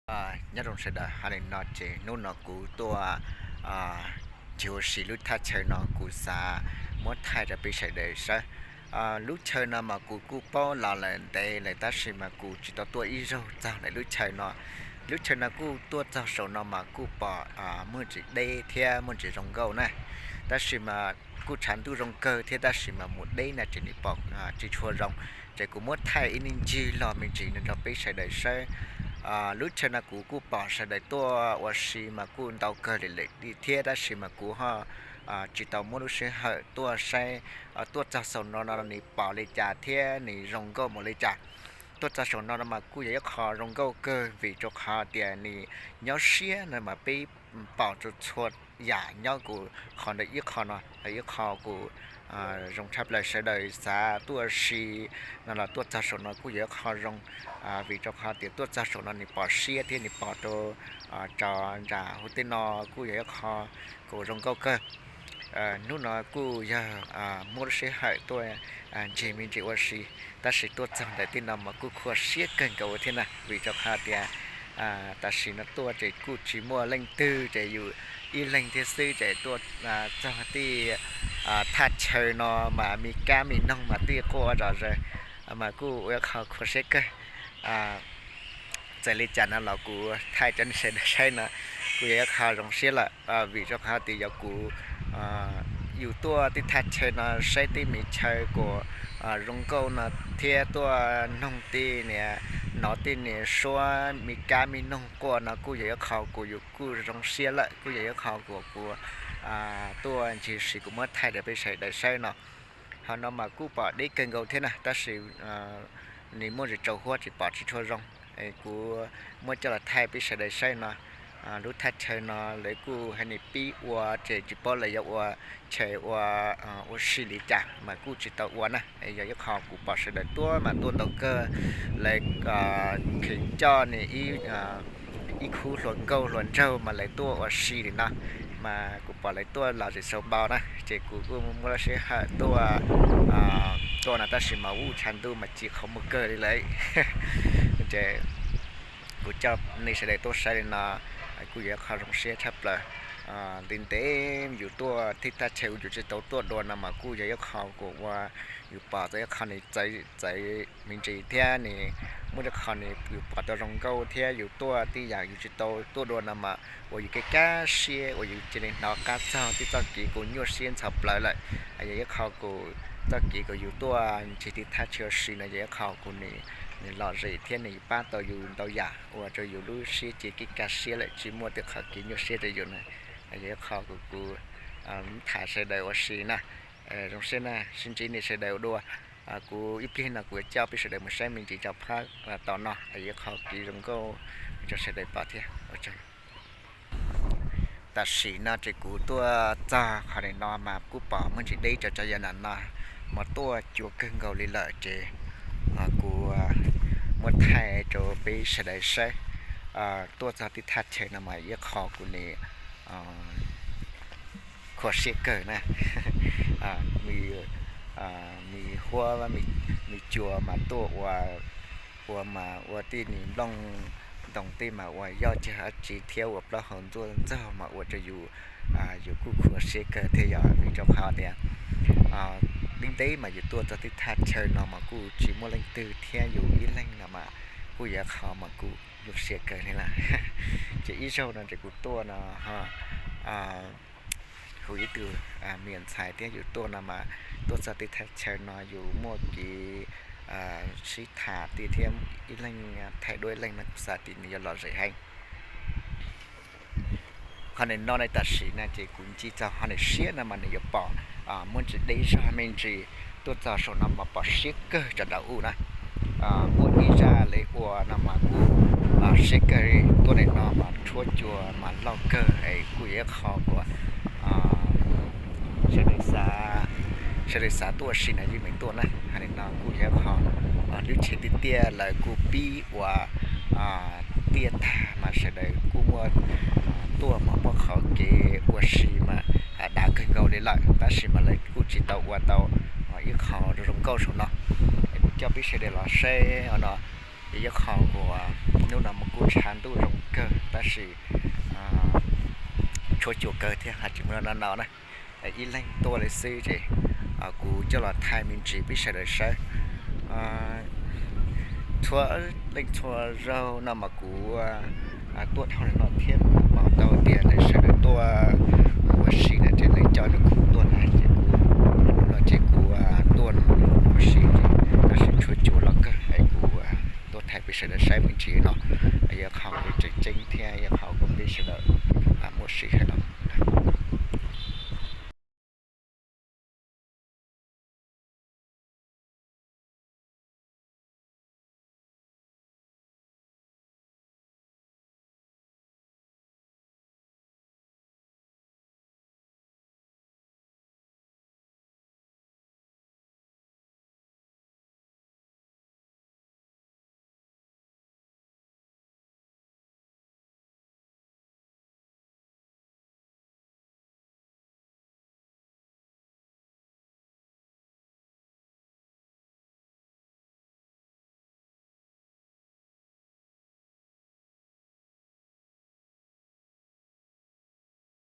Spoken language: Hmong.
Nyob zoo sawv daws, hais li no ces hnub no kuv tuaj cig ua si lub thaj chaw no kuv xav muab thaij rau peb sawv daws saib. Lub chaw no mas kuv kuj paub los lawm ntev lawm tab sis mas kuv tsis tau tuaj ib zaug txog ntawm lub chaw no. Lub chaw no kuj tuaj txog saum no mas kuj pom muaj ntsis deb thiab muaj ntsis zoo nkauj na, tab sis mas kuj tshav ntuj zoo kawg thiab tab sis mas mus deb na ces nws pom tsis tshua zoo. Ces kuv muab thaij ib ncig log me ntsis no rau peb sawv daws saib. Lub chaw no kuv kuj pom sawv daws tuaj ua si mas kuj ntau kawg li lawm thiab tab sis mas kuv ho tsis tau muaj lub sij hawm tuaj saib. Tuaj txog saum no no nws pom li cas thiab nws zoo nkauj mus li cas. Tuaj txog saum no no mas kuj yog ib qho zoo nkauj kawg vim rau qhov tias nws nyob siab no mas peb pom txhua txhua yam nyob kuv qhov ntawm ib qho no, ib qho kuv zoo tshaj plaws sawv daws xav tuaj ua si no los tuaj txog saum no kuj yog ib qho zoo vim rau qhov tias tuaj txog saum no nws pom siab thiab nws pom rau tso nram huv tej no kuj yog ib qho kuj zoo nkauj kawg. Hnub no kuj yog muaj lub sij hawm tuaj ncig me ntsis ua si, tab sis tuaj txog ntawm tej no mas kuj khuv siab kawg nkaus thiab na vim rau qhov tias tam sim no tuaj ces kuj tsis muaj leej twg ces yus ib leeg thiab xwb ces tuaj txog tej thaj chaw no mas me kab me noog mas tej quaj zom zaws mas kuj ua qho khuv siab kawg. Txawm li cas no los kuv thaij rau nej sawv daws saib no kuj yog ib qho zoo siab lawm vim rau qhov tias yog kuv yus tuaj tej thaj chaw no saib tej me chaw kuj zoo nkauj no thiab tuaj noog tej niag, hnov tej niag suab me kab me noog quaj no kuj yog ib qho kuv yus kuj zoo siab lawm kuj yog ib qho kuv kuv tuaj ncig ua si kuv muab thaij rau peb sawv daws saib no. Hauv no mas kuj pom deb kawg nkaus thiab na tab sis nws muaj ntsis tsaus huab tsis pom tsis tshua zoo. Kuv muab coj los thaij peb sawv daws saib no. Lub thaj chaw no lawv kuj hais nws pib ua ces tsis paub lawv yuav ua chaw ua ua si li cas mas kuj tsis tau ua na. Yog ib qho kuv pom sawv daws tuaj mas tuaj ntau kawg, lawv kheev coj nws ib khub hluas nkauj hluas nraug mas lawv tuaj ua si li no, mas kuv pom lawv tuaj los zem xaus npau na ces kuv kuj muaj lub sij hawm tuaj tuaj no tab sis mas ub tshav ntuj mas ci qhov muag kawg li lawm. Ces kuv coj nej sawv daws tuaj saib li no kuj yog ib qho zoo siab tshaj plaws. Ntev ntev yus tuaj tej thaj chaw uas yus tsis tau tuaj dua no mas kuj yog ib qho kuv ua yus pom tau ib qho nws txawv txawv me ntsis thiab nws muaj tej qho nws yus pom tau zoo nkauj thiab yus tuaj tej yam yus tsis tau tuaj dua no mas ua yus kev kaj siab uas yus cia li hnov qab txog tej txoj kev kuj nyuaj siab ntxhov plawv lawm. Yog ib qho kuj txoj kev kuj yus tuaj ncig tej thaj chaw ua si no yog ib qho kuj nws lom zem thiab nws pab tau yus ntau yam ua rau yus lub siab cia kev kaj siab lawm tsis muaj tej qhov kev nyuaj siab rau yus na. Yog ib qho kuv kuv tham sawv daws ua si na. Zoo siab na sib ntsib nej sawv daws ua dua. Kuv ib pliag no kuv coj peb sawv daws mus saib me ntsis rau phab tom no yog ib qho kev zoo nkauj rau sawv daws pom thiab. Tam sim no ces kuv tuaj txog qhov nim no mas kuj pom muaj ntsis deb rau cov yam no mas tuaj cua kawg nkaus li lawm ces kuv muab thaij rau peb sawv daws saib. Tuaj txog tej thaj chaw no mas ib qho kuj nws khuv siab kawg na. Me huab me cua mas tuaj ua, ua mas ua tej nplooj ntoos tej mas ua yoj cag dab tsi thiab ua plaub hau ntxuaj ntxaug mas ua rau yus, yus kuj khuv siab kawg thiab yog vim rau qhov tias ntev ntev mas yus tuaj txog tej thaj chaw no mas kuj tsis muaj leej twg thiab yus ib leeg no mas kuj yog qhov mas kuj nyuaj siab kawg li lawm. Ces ib zaug no ces kuv tuaj no ho kuv ib tug me nyuam ntxhais thiab yus tuaj no mas tuaj txog tej thaj chaw no yus muaj kev sib tham tiag thiab ib leeg thaij dua ib leeg no kuv xav tias nws yuav lom zem heev. Qhov nim no tam sim no ces kuv ntsib txog qhov nws siab no mas nws yuav pom muaj ntsis deb zog me ntsis tuaj txog saum no mas pom siab kawg rau nraum ub na. Muaj ib zaj li ua no mas kuj siab kawg li tuaj nim no mas tshuab cua mas loj kawg es kuj yog ib qho uas sawv daws xav tuaj ua si no yeej meem tuaj na. Qhov nim no kuj yog ib qho lub tsheb tiaj tiaj lawv kuj pib ua tiaj tag mas sawv daws kuj muaj tuaj mas muaj qhov kev ua si mas dav kawg nkaus li lawm tab sis mas lawv kuj tsis tau ua tau ib qho zoo nkauj saum no. Es kuv coj peb sawv daws los saib no, ib qho uas hnub no mas kuj tshav ntuj zoo sis tshuav cua kawg thiab ho tsis muaj no no na. Ib leeg tuaj li xwb ces kuv coj los thaij me ntsis peb sawv daws saib. Txhua leej txhua zaug no mas kuv tuaj dhau no thiab pom tau tias lawv sawv daws tuaj ua si na, ces lawv coj nws khub tuaj na, ces kuv no ces kuv tuaj ua si, tab sis tshuav cua los kawg es kuv tuaj thaij peb sawv daws saib me ntsis no. Yog qhov kuv tseem ceeb thiab yog qhov kom peb sawv daws muaj sij hawm